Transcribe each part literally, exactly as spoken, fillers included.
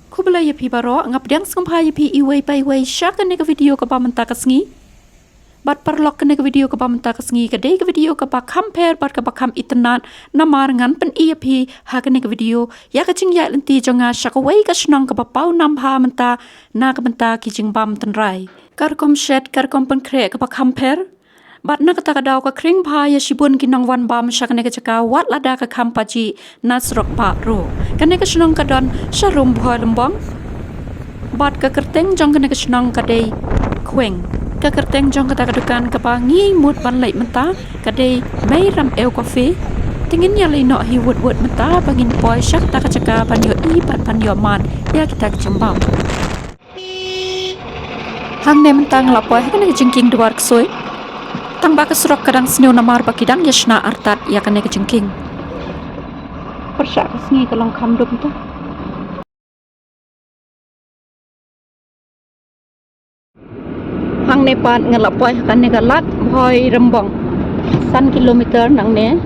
Khublei ïa phi baroh, nga pdiang sngewbha ïa phi iwei pa iwei sha kane ka video kaba mynta ka sngi. Bad paralok, kane ka video kaba mynta ka sngi ka dei ka video kaba kham pher bad kaba kham itynnad, namar ngan pyni ïa phi ha kane ka video ïa ka jingïaid lynti jong nga sha kawei ka shnong kaba paw nam bha mynta na ka bynta ki jingbam tynrai. Ka rukom shet, ka rukom pynkhreh kaba kham pher. Bad na kata ka daw ka khring bha ïa shibun ki nongwan bam sha kane ka jaka wat lada ka kham pajih na surok bah ruh. Kane ka shnong ka don sha rum Bhoi Rymbong. Bad ka kyrteng jong kane ka shnong ka dei Khweng. Ka kyrteng jong kata ka dukan kaba ngi mut ban leit mynta ka dei Mei Ram Ew Coffee. Te ngin ïaleit noh hi wut wut mynta ba ngin poi sha kata ka jaka ban ïohi bad ban ïohmad ïa kita ki jingbam. Hangne mynta nga la poi ha kane ka jingkieng Dwar Ksoi. Tang ba ka surok ka dang sniew namar ba ki dang ïa shna artat ïa kane ka jingkieng. Pyrshah ka sngi ka long kham duk mynta. Hangne pat nga la poi ha kane ka lad Bhoi Rymbong, san kilometer nangne.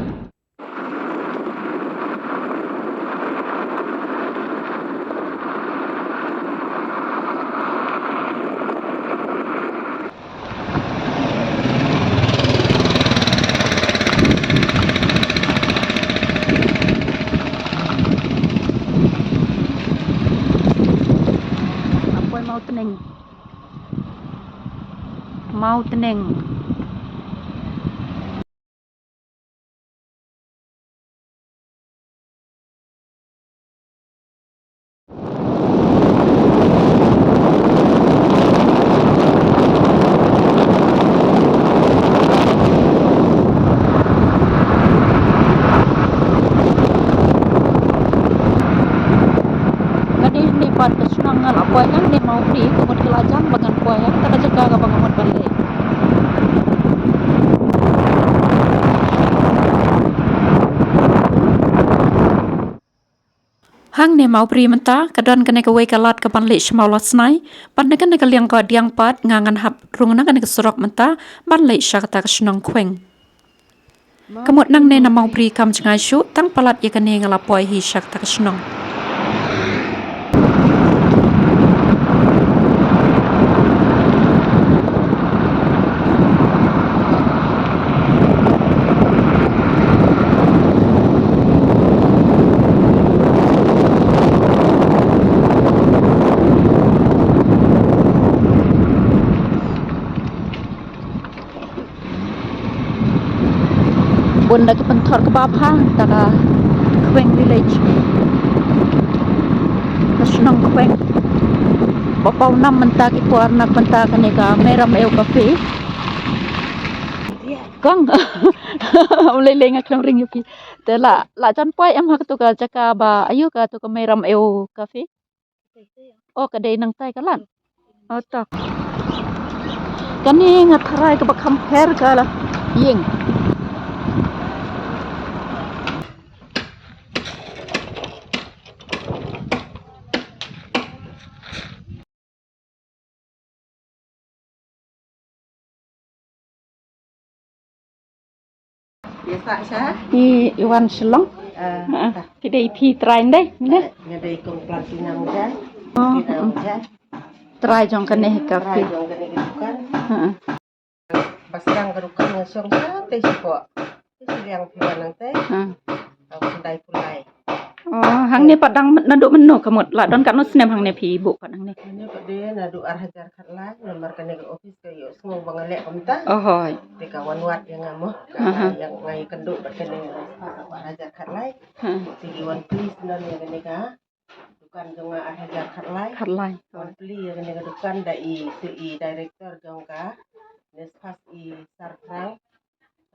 Apoi Mawtneng. Mawtneng. Nga dei hangne pat ka shnong nga la poi hangne Mawbri, ka mut ka la jan ba ngan poi ha kata ka jaka kaba nga mut ban leit. Hangne Mawbri mynta ka don kane kawei ka lad kaban leit sha Mawlasnai, bad na kane ka liang kadiang pat nga ngan hap rung na kane ka surok mynta ban leit sha kata ka shnong Khweng. Ka mut nangne na Mawbri kam jngai shuh, tang palat ïa kane nga la poi hi sha kata ka shnong. Bun da ki pynthor kaba bha, ta ka Khweng Village. Ka shnong Khweng. Ba paw nam mynta ki por na ka bynta kane ka Mei Ram Ew Cafe. Kong. Ym lei lei nga khlem ring ïa phi. Te la, la jan poi em ha katu ka jaka ba, aïu katu ka Mei Ram Ew Cafe. Oh, ka dei nangtai ka lad. Oh, to. Kane nga tharai kaba kham pher ka la ïing. Ïa sah sha? I, i wan Shillong. Ah, ah, ta. Ki dei phi trai ndei, ne? Nga dei kong Plantinam ja. Oh, Plantinam mm. Ja. Trai jong kane ka trai phi. Jong kane ka dukan. Ha. Ba sdang ka dukan nga shong sha te shi ko. Te shi liang phi wan nangte. Ha. Au sdai pulai. Oh, hangne pat dang naduh mynno ka mut, la don katno snem hangne phi buh pat hangne? Hangne pat de naduh ar hajar khatlai, namar kane ka office ka ïohsngew ba nga leh kumta. Oh, hooid. Te ka wan wad ïa nga mo. Aha. Ka ïa nga ïakynduh bad kane ar hajar khatlai. Ha. Te ki wan plie sdang ïa kane ka dukan jong nga ar hajar khatlai. Khatlai. Wan plie ïa kane ka dukan da i, i director jong ka Nesfas i Sar Phrang.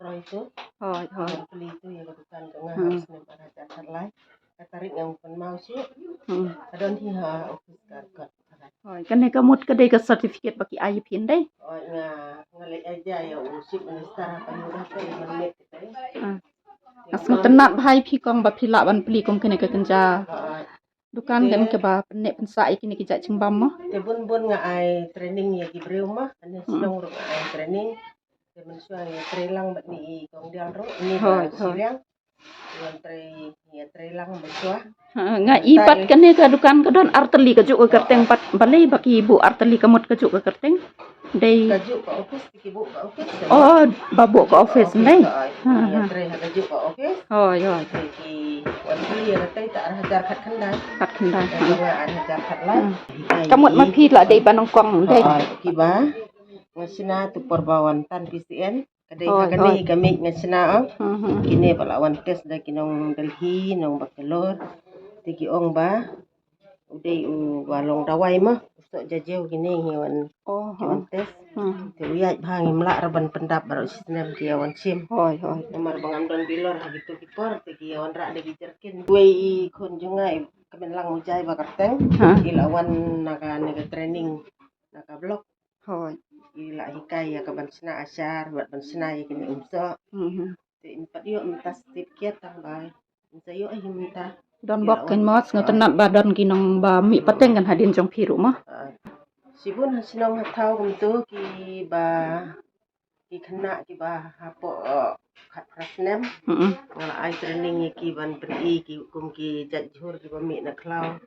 Roi tu. Hooid, hooid. Wan plie tu ïa ka dukan jong nga ha u snem ar hajar khatlai. Ka tarik nga pynmaw shuh. Hmm. Ka don hi ha office ka record. Hooid, kane ka mut ka dei ka certificate ba ki ai ïa phi ndei? Hooid, nga, nga leit ai ja ïa u Chief Minister ha ka New Delhi ka i mynmiet kita. Ah. Nga sngewtynnat bha ïa phi kong ba phi lah ban plie kum kane ka kynja. Hooid. Dukan kan kaba pynneh pynsah ïa kine ki jait jingbam mo. Te bun bun nga ai training ïa ki briew mo. Kane shnong ruh nga ai training. Te mynshuwa nga trei lang bad ni i kong Dial ruh, ni ba shiliang. Wan trei, ïa trei lang ba shuwa. Ha, nga i pat kane ka dukan ka don artylli, kajuh ka kyrteng pat balei ba ki buh artylli, ka mut kajuh ka kyrteng? Dei kajuh ka office, ki buh ka office. Oh, ba buh ka office, dei. Ha, ha. Ïa trei ha kajuh ka office. Oh, ïa. Ki wan trei ïa ka tei ta ar hajar khatkhyndai. Khatkhyndai. Ïa nga ar hajar khatlai. Hmm. Ka mut ma phi la dei ba nyngkong, dei. Oh, ki ba nga shna tu por ba wan tan P C N. Ka dei ha kane ka miej nga shna, oh. Hmm, hmm. Kine ba la wan test da ki nong Delhi, nong Bangalore. Te ki ong ba u dei u ba long dawai ma, u soh jajew kine, ngi wan, oh, ngi wan test. Hmm. Te u ïaid bha, ngim lah ruh ban pyndap baroh shi snem ki ïa wan shim. Hooid, hooid. Namar ba ngam don bilor ha kito ki por, te ki ïa wan rah da ki jerkin. Wei i khun jong nga i kmen lang u jai ba kyrteng. Ha. I la wan na kane ka training na ka block. Hooid. I la hikai ïa ka ban shna ashar, bad ban shna ïa kine um soh. Mhm. Te im pat ïoh mynta step kiad tang ba im sa ïoh hi mynta. Don bok kein mo, sngewtynnat ba don ki nong ba mih pateng kan hadien jong phi ruh mo. Ah. Shibun ha shnong ha thaw kumto ki ba, ki khynnah ki ba hapoh, eh, khatphra snem. Mm-mm. Nga la ai training ïa ki ban pyni ki kum ki jait jhur ki ba mih na khlaw.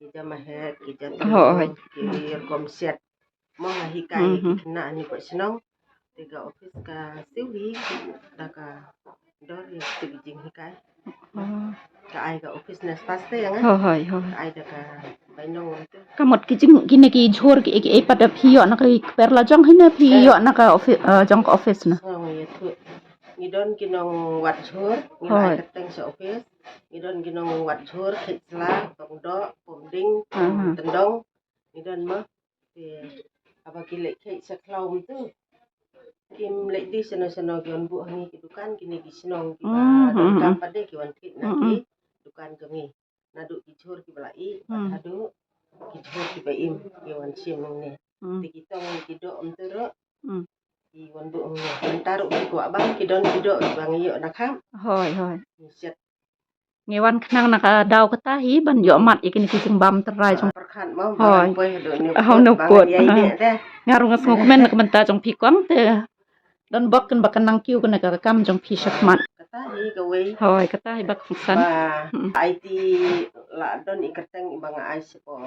Ki ja mahek, ki ja, hooid, ki rukom shet. Mo nga hikai, mhm, ki khynnah ni pat shnong. Te ka office ka siew hi da ka dor ïa ki jinghikai. Oh. Ka ai ka office na spas te ïa nga. Hooid, hooid. Ka ai da ka bainong tu. Ka mut ki jing, kine ki jhur ki, ki ei pat da phi ïoh na ka kper la jong hi ne phi ïoh na ka office, eh, jong ka office na. Sngew ïathuh. Ngi don ki nong wad jhur, ngi la ai kyrteng sha office. Ngi don ki nong wad jhur, khit sla, tong doh, pom ding, aha, tyndong. Ngi don mo. Te haba ki leit khie sha khlaw mynta, kim leit dih shano shano, ki wan buh ha ngi ki dukan, kine ki shnong ki ba, mm, donkam pat de ki wan khie na ki dukan jong ngi. Naduh ki jhur ki ba la ih, bad haduh ki jhur ki ba im, ki wan shim hangne. Mm. Te ki tong ki doh mynta ruh, mm, ki wan buh hangne. Mynta ruh ki kwah bam, ki don ki doh ki ba ngi ïoh na kham. Hooid, hooid. Ngi shet. Ngi wan khnang na ka daw kata hi ban ïoh mad ïa kine ki jingbam trai jong. Pyrkhat mo, hooid, ba ngan poi haduh ne put, ba ngan ïai deh te. Nga ruh nga sngewkmen na ka bynta jong phi kong te. Don bok kin ba kan nang kiew kane ka kam jong phi shakhmat. Kata hi kawei. Hooid, kata hi ba kongsan. Ba, mm, aiti la don i kyrteng i ba nga ai sha ko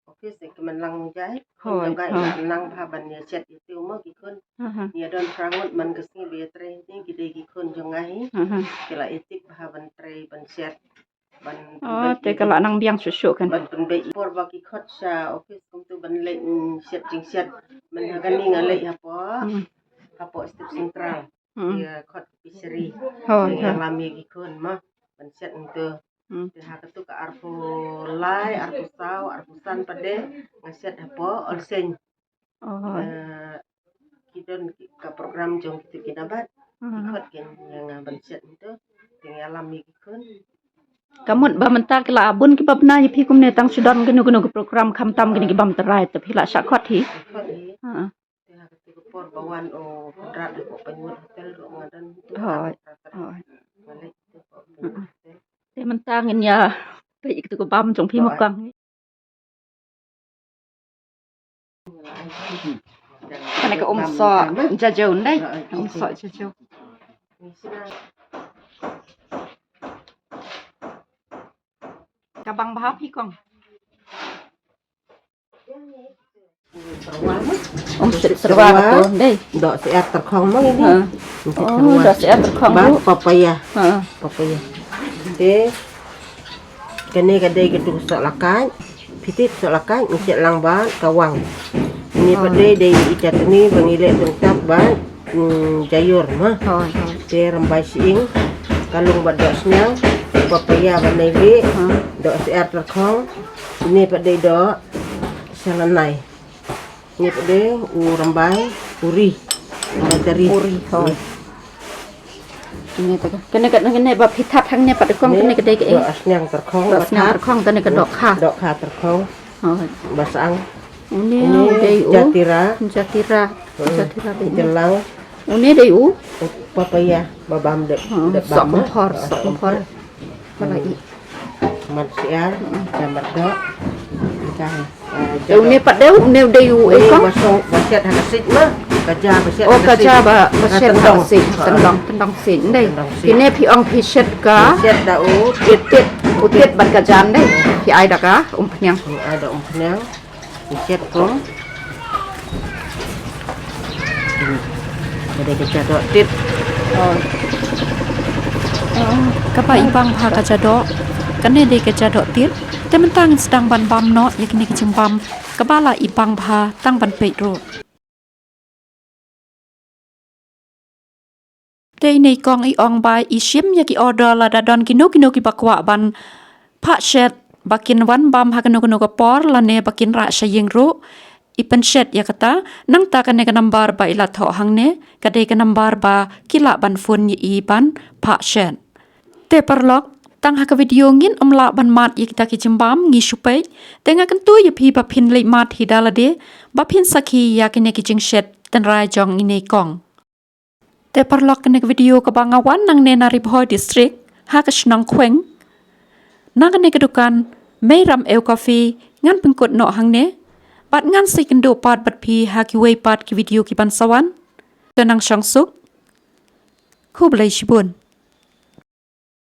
office, eh, ki man lang jai. Hooid, hooid. Nang bha ban ïa shet ïa tiew mo ki khun. Aha. Ïa don phra ngut man ka sngi ba ïa trei, ki dei ki khun jong nga hi. Aha. Ki la ïa tip bha ban trei ban shet. Ban, oh, te ka la nang biang shuh shuh kan. Ban pynbeit por ba ki khot sha office kumtu ban leit, mm, shet jingshet. Man ha kane nga leit hapoh, hmm, hapoh Step Central. Hmm. Ïa khot fishery. Hooid, hooid. Ïalam ïa ki khun mo ban shet kumtu. Hmm. Te ha katu ka arphew lai, arphew saw, arphew san pat de nga shet hapoh Olseiñ. Oh. Eh, ki don ki, ka program jong kitu ki nabat. Hmm. Ki khot kin ïa nga ban shet kumtu. Te nga ïalam ïa ki khun. Ka mut ba mynta ki la bun ki ba bna ïa phi kumne, tang shu don kano kano ka program khamtam kine ki bam trai te phi la shah khot hi. Khot hi. Ha. Te ha katu ka por ba wan u Kynrad hapoh Pinewood Hotel ruh nga don tu. Hooid, hooid. Nga leit tu hapoh Pinewood Hotel. Te mynta ngin ïa peit ïa katu ka bam jong phi mo kong. Kane ka um soh jajew ndei. Hooid, um soh jajew. Ka bang bha phi kong. Um syrwa ko, dei. Doh syiar tyrkhong mo ini. Ha. Oh, doh syiar tyrkhong. Bad papaya. Ha. Papaya. Te kane ka dei katu soh lakait. Phi tip soh lakait, ngi shet lang bad kawang. Ini pat dei, dei i chutney ba ngi leh tang tap bad, mm, jaiur mo. Hooid, hooid. Te rymbai shyieng, ka long bad doh sniang, papaya ba nai lih, doh syiar tyrkhong. Ini pat dei doh shalannai. Ini pat dei u rymbai uri. Rymbai tari. Uri, hooid. Ini pat. Kane, kane, kane ba phi that hangne pat kong, kane ka dei ka ei? Doh sniang tyrkhong. Doh sniang tyrkhong, kane ka doh kha. Doh kha tyrkhong. Hooid. Ba sniang. Une u dei u jatira. Jatira. Hmm. Jatira dei une. Jelang. Une dei u papaya ba bam dep, hmm, dep bam. Soh kumphor, soh kumphor. Ba la ih. Mat syiar, hmm, ïa mat doh. Te une pat dei, une u dei u ei kong? Ba shet ha ka sik mo. Ka ja ba shet. Oh, ka ja ba, ba shet ha ka siej, tyndong, tyndong siej. Ndei. Tyndong siej. Kine phi ong phi shet ka. Shet da u tit. Tit, u tit bad ka ja ndei. Phi ai da ka umphniang. Phi ai da umphniang. Phi shet kum. Ka dei ka ja doh tit. Oh. Oh, kaba i bang bha ka ja doh. Kane dei ka ja doh tit. Te mynta ngin sdang ban bam noh ïa kine ki jingbam. Kaba la i bang bha tang ban peit ruh. Te ine i kong i ong ba i shim ïa ki order lada don kino kino kiba kwah ban phah shet ba kin wan bam ha kano kano ka por lane ba kin rah sha ïing ruh. I pynshet ïa kata, nangta kane ka nambar ba i la thoh hangne, ka dei ka nambar ba ki lah ban phone ïa i ban phah shet. Te paralok, tang ha ka video ngin ym lah ban mad ïa kita ki jingbam, ngi shu peit. Te nga kyntu ïa phi ba phin leit mad hi da lade, ba phin sakhi ïa kine ki jingshet tynrai jong ine i kong. Te paralok, kane ka video kaba nga wan nangne na Ri Bhoi District, ha ka shnong Khweng. Na kane ka dukan Meiram Ew Coffee ngan pynkut noh hangne. Bad ngan sa ïakynduh pat bad phi ha kiwei pat ki video kiban sa wan. To nang shong suk. Khublei shibun.